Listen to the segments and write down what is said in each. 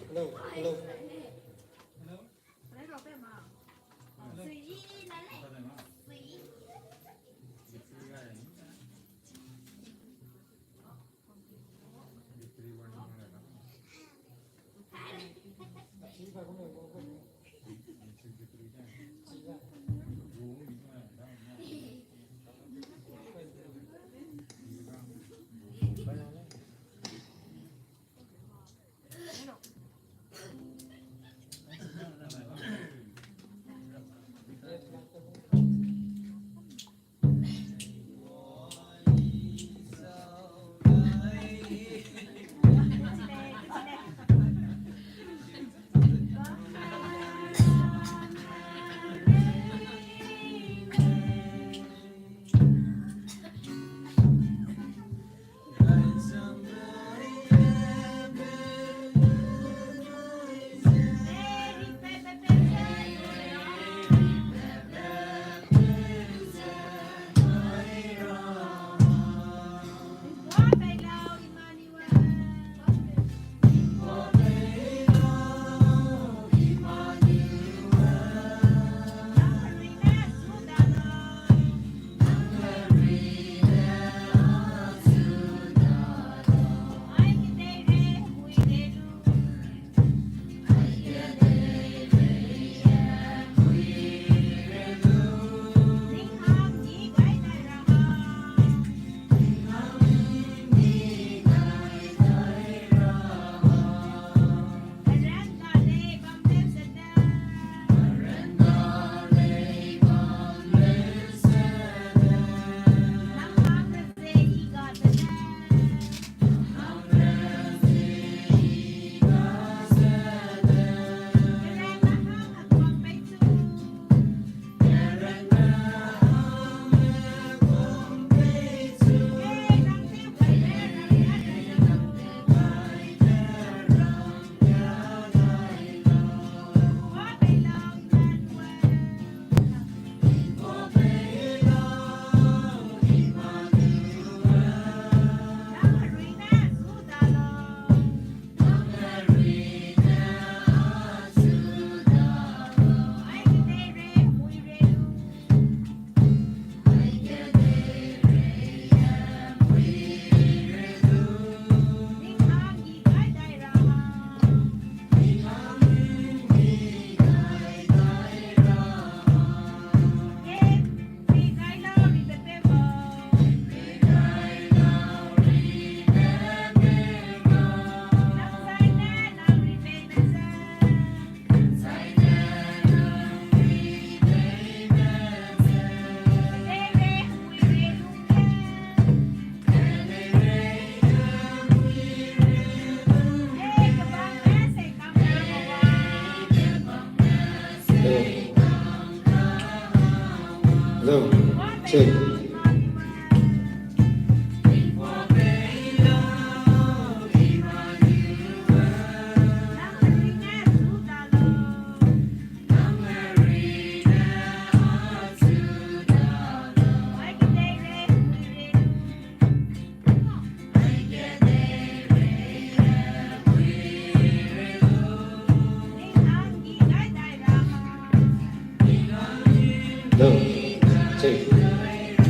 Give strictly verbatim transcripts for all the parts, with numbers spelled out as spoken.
Hello, hello. Hello, check. Hello, check.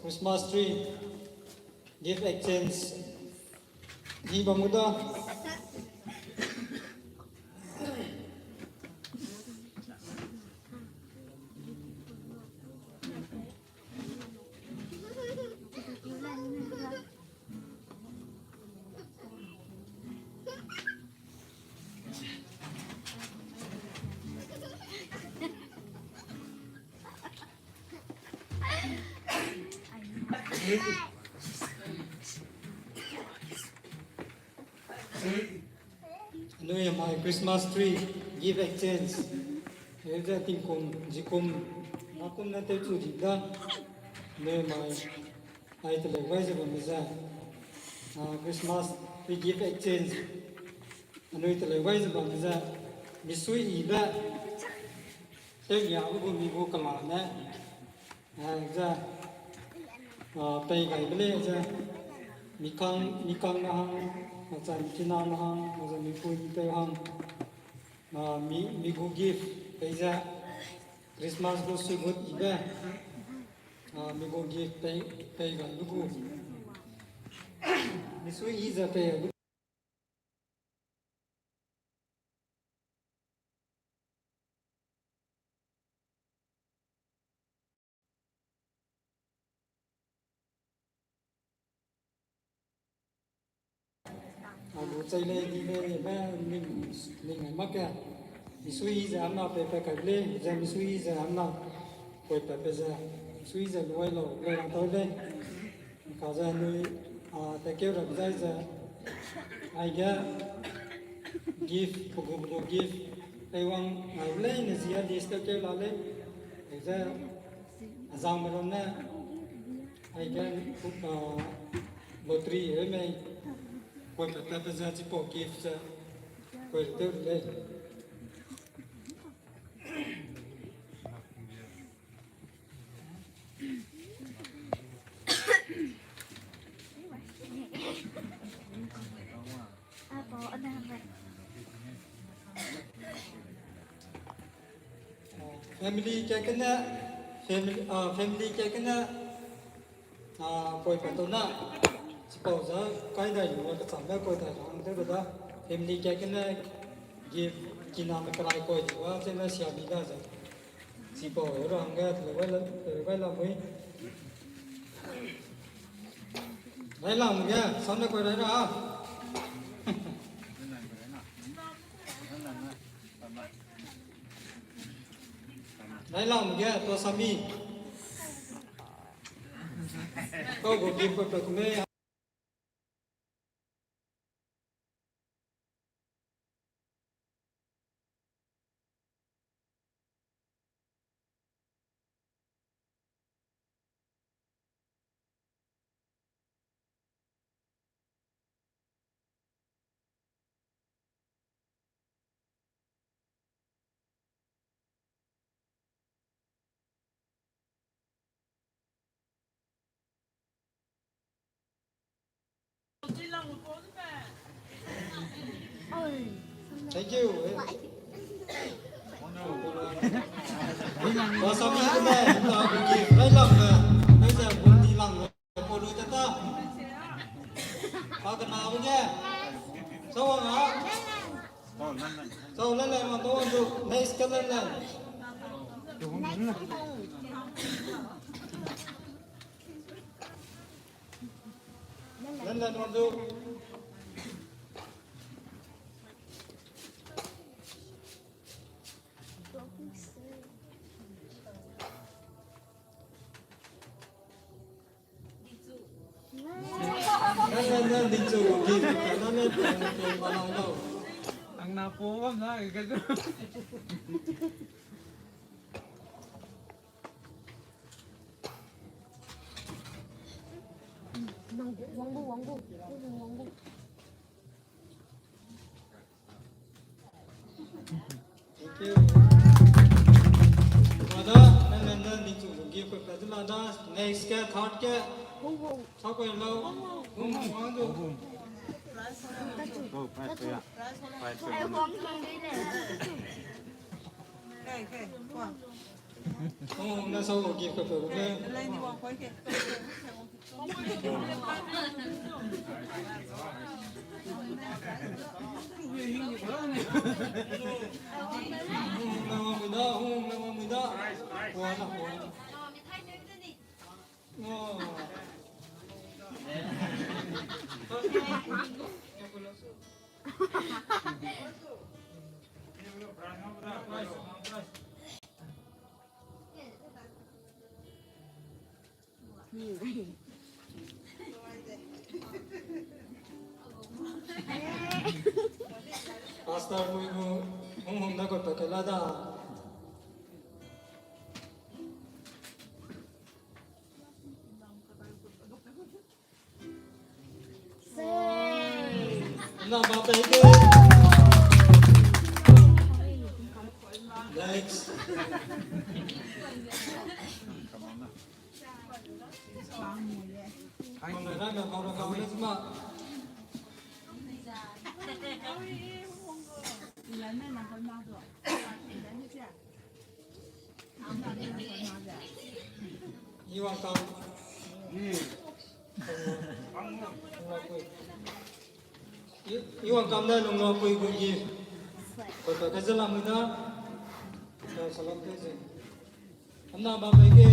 Christmas tree, gift exchange. Ni bang da. Anui mai Christmas tree, gift exchange. Eze tingkum, zikum, makum ne tewchu di da. Anui mai, ai teleu gai ze bam ze. Ah, Christmas tree gift exchange. Anui teleu gai ze bam ze. Misui ibe. Tew ya bu mi bu kala ne. Aize, ah, pei gai be lei ze, mikang, mikang na hang, aize, mikina na hang, aize, mipui mipeu hang, ah, mi, mi gu gift, pei ze, Christmas gu sui gut ibe, ah, mi gu gift pei, pei gai be gu. Misui i ze pei gai be Agu chai lei di lei be ning, ning ai mak ge. Misui ze hamna pe pe kai lei, ze misui ze hamna koi pe pe ze. Misui ze luai lau, lei rang tau lei. Ka ze anui, ah, tekeu ra zai ze, aige gift, pugu pugu gift, pei wang ngai leine zia list tekeu la lei. Aize, azang me ram ne, aige, ah, lottery e mei, koi pe pe ze chipau gift ze, koi teu lei. Family ka kene, family, ah, family ka kene, ah, koi pa tau na, chipau za kai dai lu, kacham da koi dai lu, ang te da, family ka kene, gift, kina me karai koi di wa, chene sia mi da ze. Chipau, rang ge, le wai la, le wai la mui. Rai lang ge, sam le koi rai ra. Rai lang ge, to sami. Kau gu gift pe pe kume. Thank you. Wasami kene, na kuki, rai lang me, rai ze, bunti lang me, polu tata. Pa kena bu ge. Sawa nga. Sawa lele ma, to wandu, next ke lele. Lele wandu. Ang na po bam na, ka du. Wanggu, wanggu, wanggu. Thank you. Ada, nang nang nang ning chu gift pe pe la da, next ke, third ke. Sa ko lo. Hum, hum, hum. Oh, prize ya. Prize ya. Okay, okay. Wow. Hung hung na sau gift ka pe gu me. Hung hung na wang mui da, hung hung na wang mui da. Hua na, hua na. Pastor mui gu hung hung da kau pe ke la da. Number pei ke. Next. Kau ne rang na kau ra kau ne sma. Iwang kam. I, iwang kam ne lung lo pui gu gi. Kau ta ka zela mui da. Ka salam te ze. Amna ba bai ge.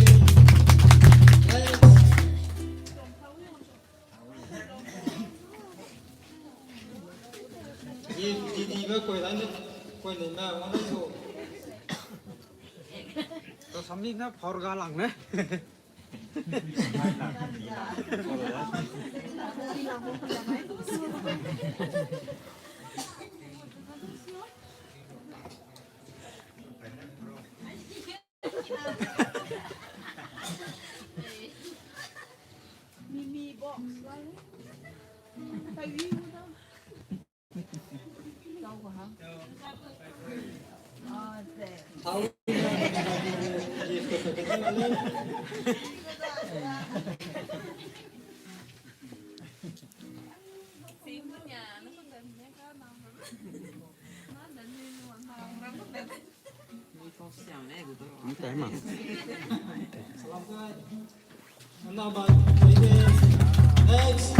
Next. Di, di, di ba koi la ne, koi ne na, wa ne so. To samni na phor ga lang ne. Mimi box. Next.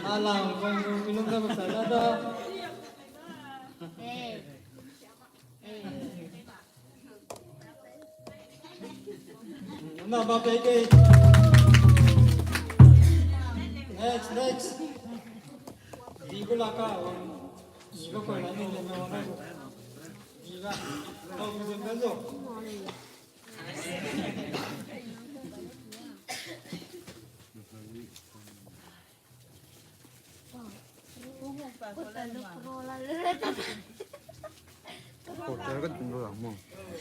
Alang kong kong ilung da basa da da. Na ba pe ke. Next, next. Di ko la ka. Di ko ko la ni le me wa na. Di ga. Tau mi zem da zo.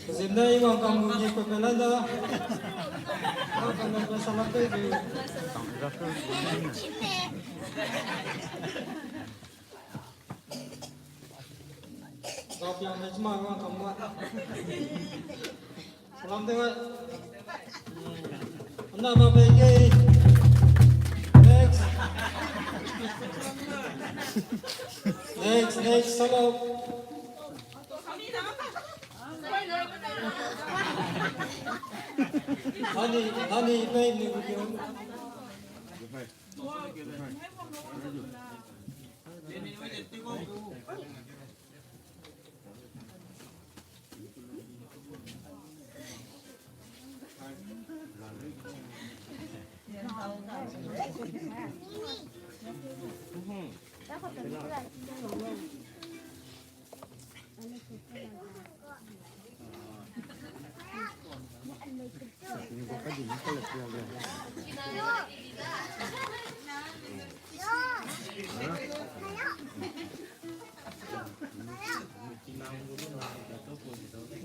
Zimna i wang kam gu gi ko pe la da. Wang kam na pe salam pe gi. Tang da pe. Ba piang ne chima wang kam wa. Salam de wa. Ana ba pe ke. Next. Next, next, salam. Hani, hani, pe ni video.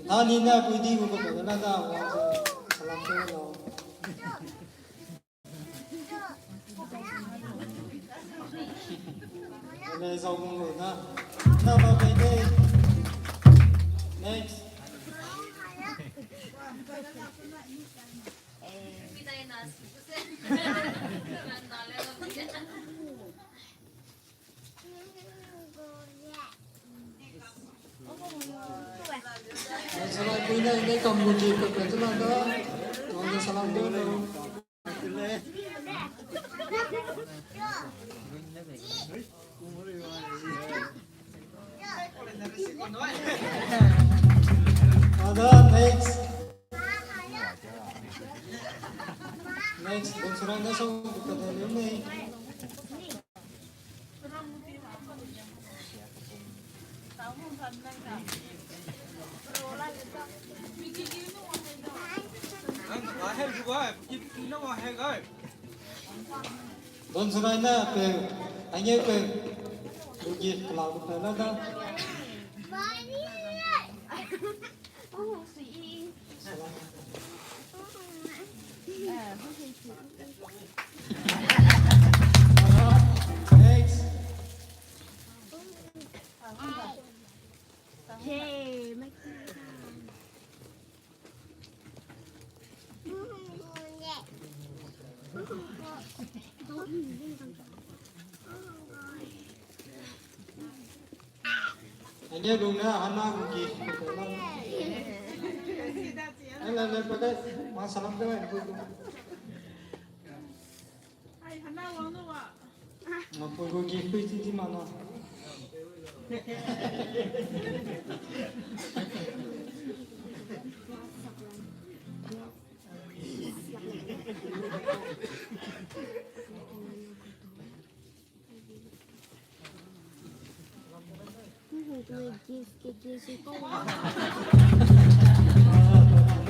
Ani na kui di gu ko na da wa salam te lo. Ane zau gung lo na. Next. Salam pui ne, ne kam gu ki pe pe zena da. Wang ne salam de lo. Ada, next. Next, bonsai ne song pe pe de lo ne. Don sunai na pe, angeu pe, lugi kela gu pe la da. Next. Ane lung ne hana gu ki. Ele le pade ma salam de. Ai, hana wang no wa. Ngam pui gu gift pui ti ti ma na.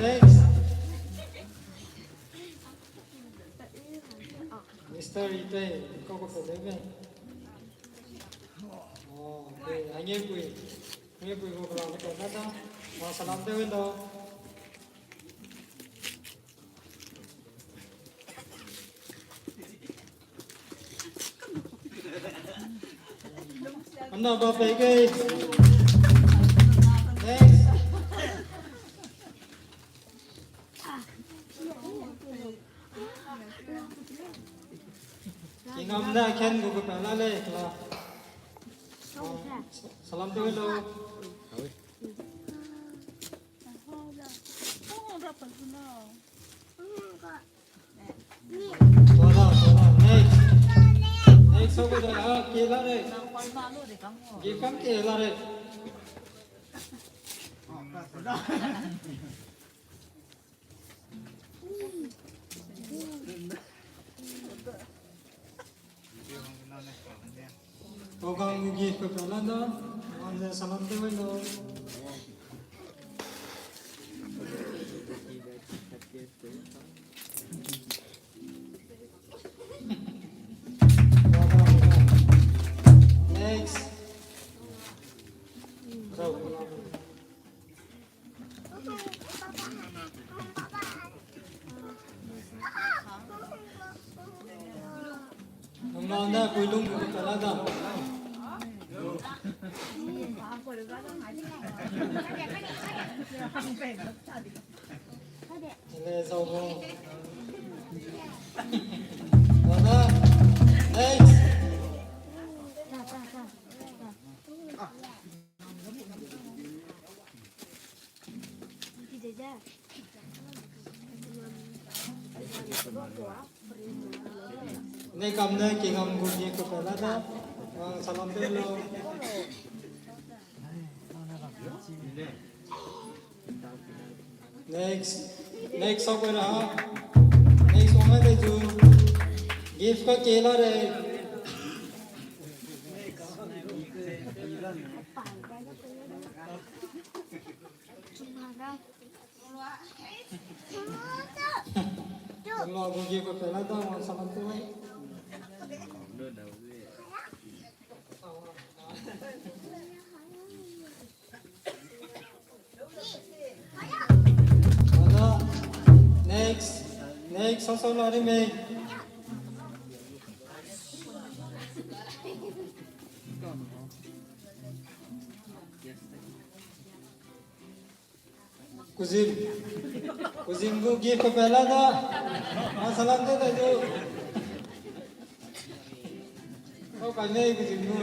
Next. Mister Ite, kau ko pe lebe. Oh, okay. Ange pui. Ange pui ko kala ko pe da. Ma salam te wendo. Ana ba pe ge. Next. Kingam da ken gu pe la le la. Salam te lo. Tola, tola. Next. Next, so ko da, ah, ke la re. Ke kam ke la re. Program gi pe pe la da, wan ze salam te wai lo. Next. Nang nang da kui lung ku ta la da. Le zau bo. Wada. Next. Ne kam ne kingam gu ni ko pe la da. Wang salam te lo. Next. Next song na. Next song na de ju. Gift ka ke la re. Lo gu gift ko pe la da, wang salam te. Next, next, so so la ri me. Kuzim. Kuzim gu gift pe la da. Ma salam de da du. Kau kai nei kuzim gu.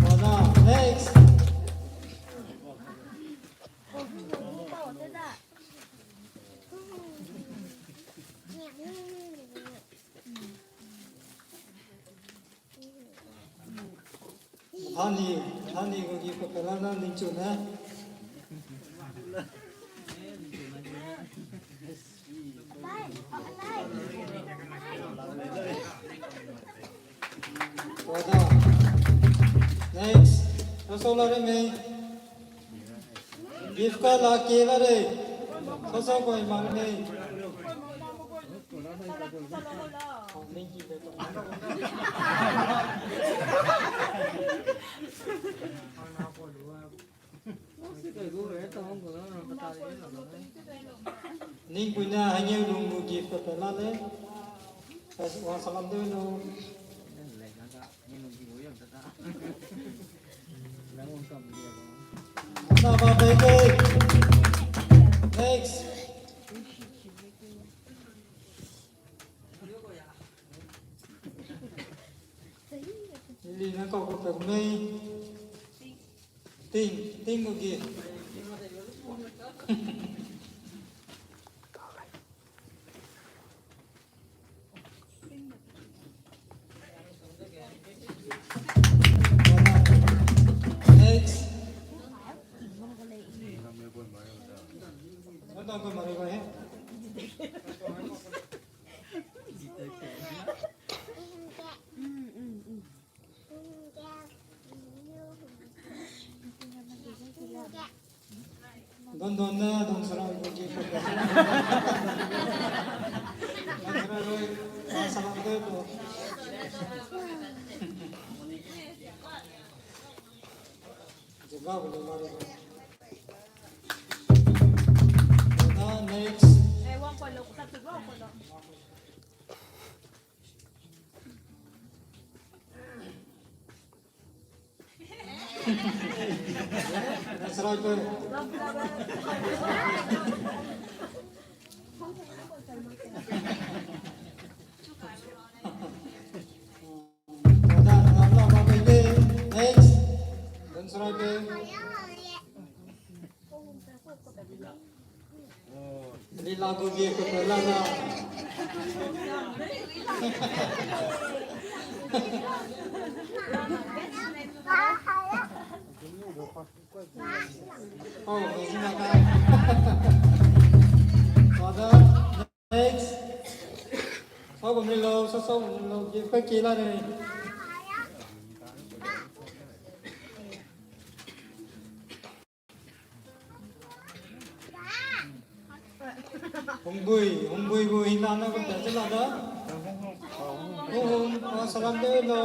Wada, next. Hani, hani gu gift pe la na ning chu ne. Wada. Next. Rasola re mei. Gift ka la ke la re. Sasa koi ma re mei. Ning puina hangeu lung gu gift pe la le. Wa salam de no. Sa ba pe ke. Next. Lili na kau kau pe mei. Ting, ting gu gift. Next. Don don ne, don sarai gu gift. Don sarai gu, ah, salam de ko. Jega bu le mari. Next. Next. Lila gu gift pe la na. Oh, amazing na ka. Father, next. Sau gum ni lo, sau, sau gum ni lo, gift pe ki la ni. Hungbui, hungbui gu hina na gu ta chila da. Hung, hung, ah, salam de lo.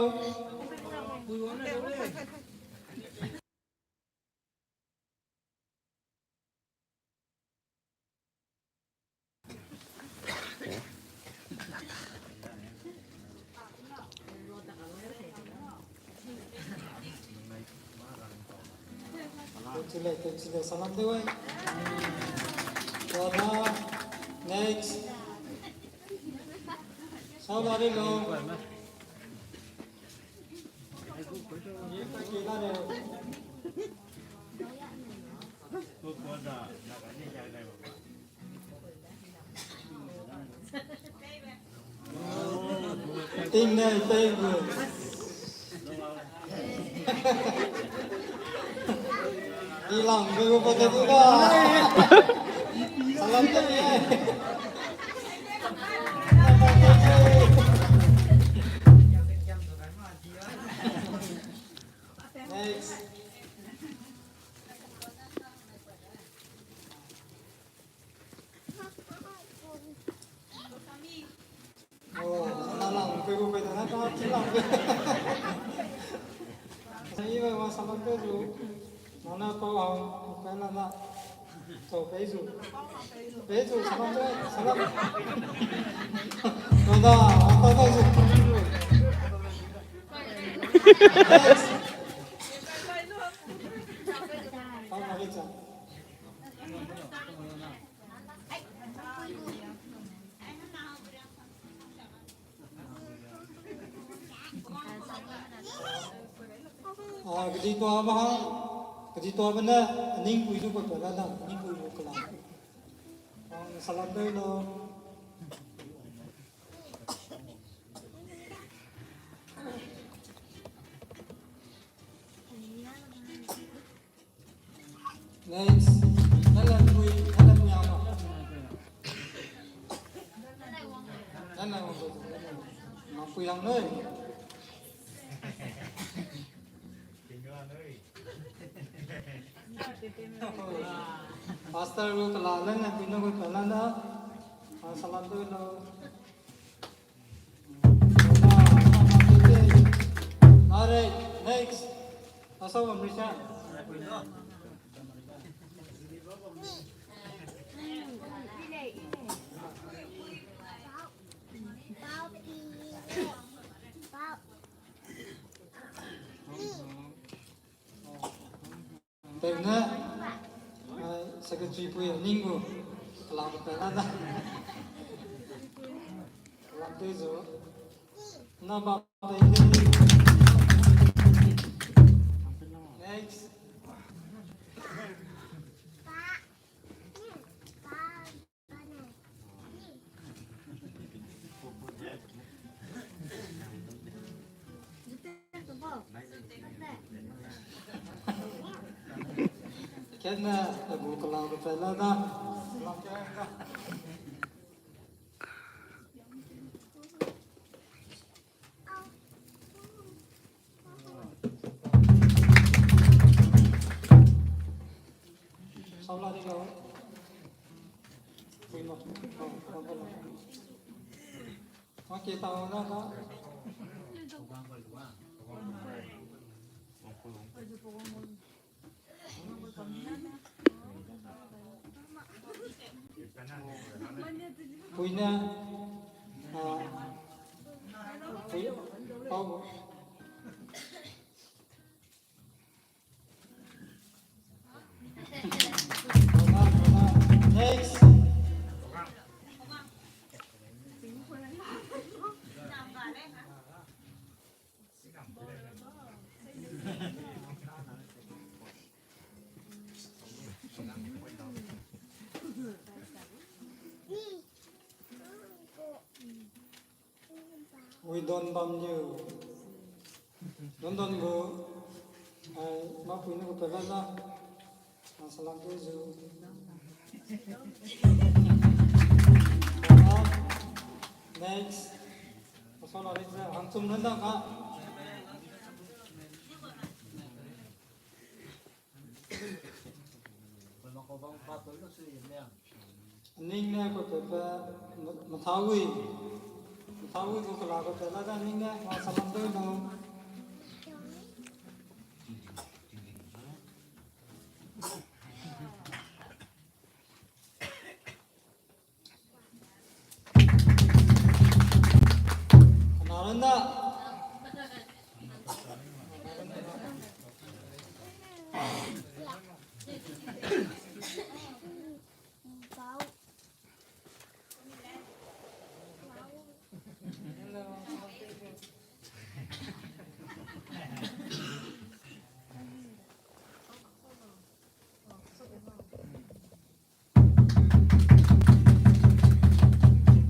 Thank you, thank you, salam de wai. Wada, next. Salam de lo. Ting ne, ting ne. Di lang be ko te du da. Salam te. Next. Oh, na lang pe gu pe da na ka chi lang pe. Sa i ba wa salam pe zu. Na na pau hang pe na na. Chau pe zu. Pe zu salam pe, salam. Wada, wada zu. Yes. Pau ma ke cha. Ah, kedi tuabe hang, kedi tuabe ne, ning pui zu pe pe la da, ning pui zu kela. Ah, salam dei lo. Next. Nala pui, nala pui yang ma. Nala pui yang noi. Pastor gu kela leng ne pui no gu kela na. Ah, salam dei lo. Alright, next. Asa wam risa. Tewne, eh, secretary pui ning gu, kela pe la da. Kela te zu. Na ba pe. Next. Kena, agu kela pe la da. Saula di lau. Pui no. Oke, tau na ka. Pui ne, ah, pui, pau. Next. Ui don bam liu. Don don gu, ai, ma pui ne gu pe la da. Ah, salam dei zu. Next. Pasal Alex ne hangchum ne da ka. Ning ne pe pe pe, mathawi, mathawi gu kela pe pe la da ning ne, ma salam dei lo. Kena run da.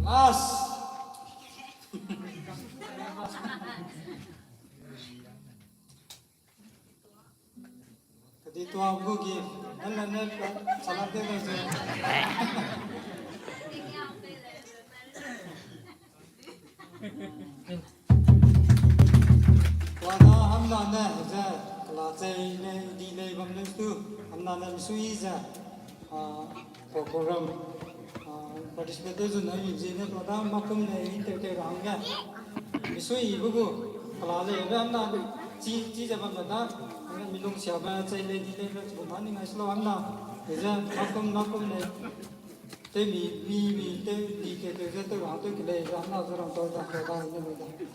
Last. Kedi tua gu gi, nala ne salam dei lo ze. Tua da hamna ne ze, kela chei ne di lei bam lei tu, hamna ne misui ze, ah, pro-, program, ah, participate tew zun ai mi zie ne tua da makum ne interview ra hangge. Misui i bu gu, kela lei be hamna chi, chi ze bam da, hangge mi lung siabe chei lei di lei be, chi bu ma ning ai slo hamna, ze makum, makum ne. Tew mi, mi, mi, tew di ke, tew ze, tew rang, tew ke lei, rang na, ze rang, tau, rang, tau, rang, ne, ne, ne.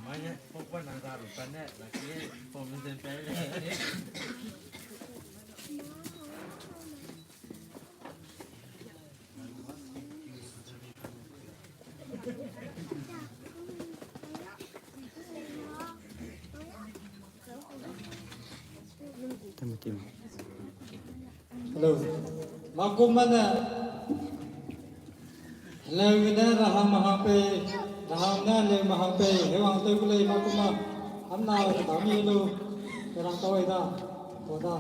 Mane pokpa nang za lu pa ne, la ki pom ze pe le. Hello. Makum mane. Heleu ne rahang mahang pei, rahang ne heleu mahang pei, hewang tew gu lei makum ma. Hamna kedami lu. Kerang tau ai da. Ko da.